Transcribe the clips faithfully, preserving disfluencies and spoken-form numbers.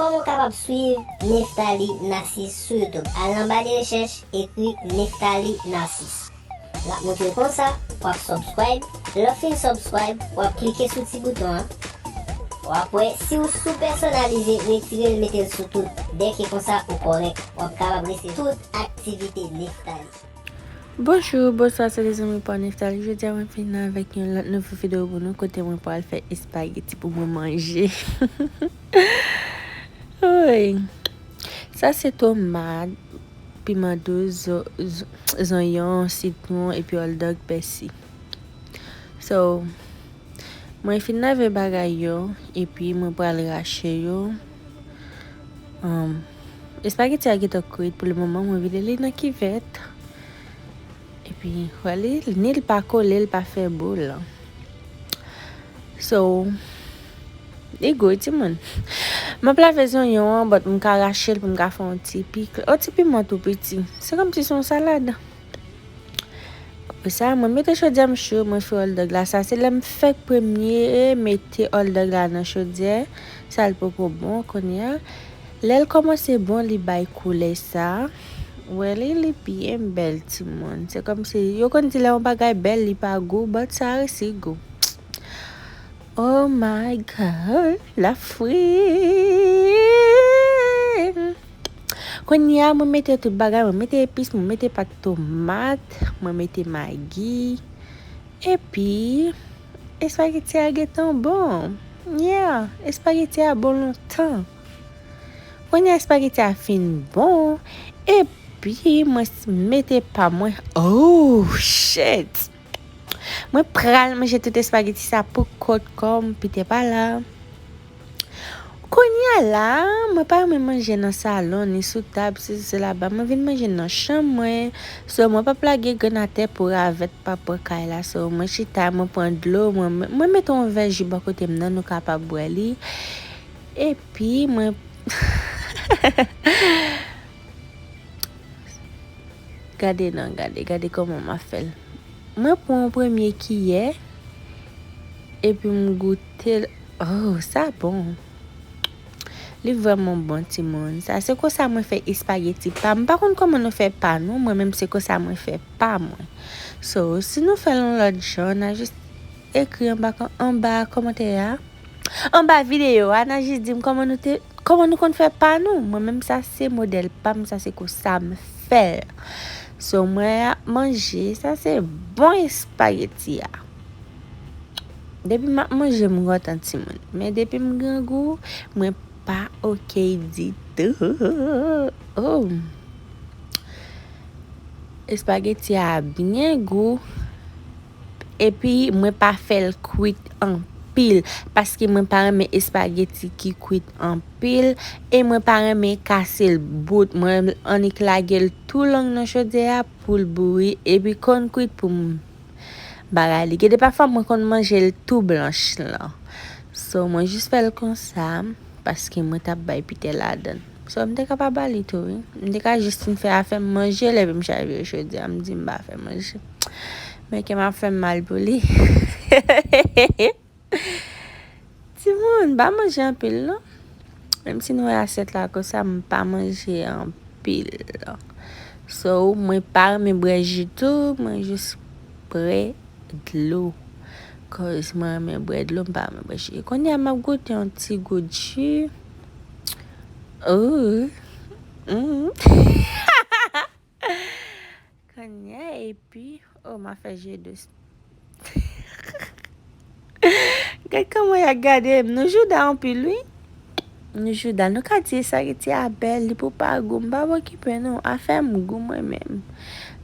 Kòman w kapab swiv Nephtalie Narcisse sou YouTube? Al nan ba de rechèch, ekri Nephtalie Narcisse. L ap montre w konsa, w ap subscribe. Lè w fin subscribe, w ap klike sou ti bouton an. W ap wè, si w sou pèsonalize, retire l, mete l sou tout. Dèke konsa, ou kòrèk. W ap kapab resevwa tout aktivite Nephtalie. Bonjou, bonswa, se lezanmi pa w Nephtalie. Jodi a, mwen vin avèk yon lòt nouvo videyo pou nou, kote mwen pral fè espageti pou mwen manje. Wi. Sa se tomat, piman dous, zo-, zo-, zonyon, sitwon, epi oldog, pèsi. So, mwen fin lave bagay yo, epi mwen pral rache yo. Um, espageti a gentan kwit pou le moman, mwen vide li nan kivèt. Epi, wè li, ni l pa kole, l pa fè boul. So, li gou, timoun. M ap lave zonyon an, but m ka rache l pou m ka fè yon ti pik, yon ti piman tou piti. Se kòmsi se yon salad. Apre sa, mwen mete chodyè m cho, mwen fè oldog la. Sa se lè m fèk premye mete oldog la nan chodyè. Sa l poko bon kounye a. Lè l kòmanse bon, li bay koulè sa. Wè li, li byen bèl, timoun. Se kòmsi, yo konn di lè yon bagay bèl, li pa gou, but sa resi gou. Oh my God, la fri. Kounye a, mwen mete tout bagay, mwen mete epis, mwen mete pat tomat, mwen mete magi. Epi, espageti a gentan bon. Yeah, espageti a bon lontan. Kounye a, espageti a fin bon. Epi, mwen s-, mete pa mwen. Oh, shit! Mwen pral manje tout espageti sa pou kont kò m, Peter pa la. Kounye a la, mwen pa renmen manje nan salon, ni sou tab, sesi, sela. Mwen vin manje nan chanm mwen. So, mwen p ap lage grenn atè pou ravèt pa pran kay la. So, mwen chita, mwen pran dlo, mwen, mwen mete yon vè ji bò kote m nan, nou kapab bwè li. Epi, mwen, gade non, gade, gade kòman m ap fè l. Mwen pran yon premye kiyè, epi m goute l. Oh, sa bon. Li vrèman bon, timoun. Sa, se konsa mwen fè espageti pa m. M pa konn kòman nou fè pa nou, mwen menm se konsa mwen fè pa mwen. So, si nou fè l yon lòt jan, n a jis ekri anba, anba kòmantè a. Anba videyo a, n a jis di m kòman nou te, kòman nou konn fè pa nou. Mwen menm, sa se modèl pa m, sa se konsa m fè l. So, mwen ap manje, sa se bon espageti a. Depi m ap manje, m kontan, timoun. Men depi m grangou, mwen pa oke ditou. Oh. Espageti a byen gou. Epi, mwen pa fè l kwit anpil, paske mwen pa renmen espageti ki kwit anpil, e mwen pa renmen kase l bout. Mwen annik lage l tou long nan chodyè a pou l bouyi, epi konn kwit pou m bagay li. Gen de pafwa mwen konn manje l tou blanch lan. So, mwen jis fè l konsa, paske mwen t ap bay Peter ladann. So, m te ka pa ba li tou, wi. M te ka jis fin fè afè m manje l, epi m chaje chodyè a, m di m pa fè manje. Men kè m ap fè m mal pou li. Timoun, pa manje anpil, non. Menm si nou wè asyèt la konsa, m pa manje anpil. So, mwen pa renmen bwè ji tou, mwen jis bwè dlo. Cause mwen renmen bwè dlo, m pa renmen bwè ji. Kounye a, m ap goute yon ti gout ji. Oh. Mm. Kounye a, epi, oh, m ap fè je dous. Gad kòman y ap gade m. Nou jouda anpil, wi. Nou jouda. Nou ka di espageti a bèl, li pou pa gou. M pa okipe nou. Afè m gou mwen menm.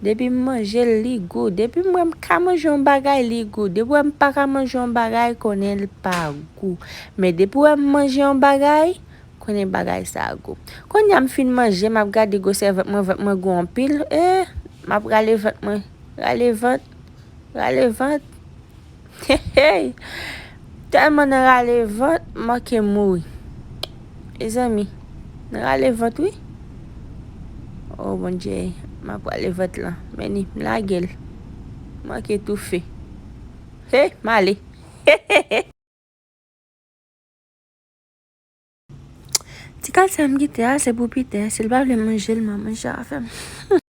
Depi m manje l, li gou. Depi m wè m ka manje yon bagay, li gou. Depi w wè m pa ka manje yon bagay, konnen l pa gou. Men depi w wè m manje yon bagay, konnen bagay sa a gou. Kounye a m fin manje, m ap gade gwosè vant mwen, vant mwen gou anpil. Eh, m ap rale vant mwen. Rale vant. Rale vant. Hey, hey. Tèlman nan rale vant, m manke mouri. Mezanmi, nan rale vant, wi. Oh, Bondye, m ap rale vant lan. Men ni, m lage l. M manke toufe. Hey, m ale. Ti Kat sa m kite a, se pou Pitè. Si l pa vle manje l, m a manje avè m.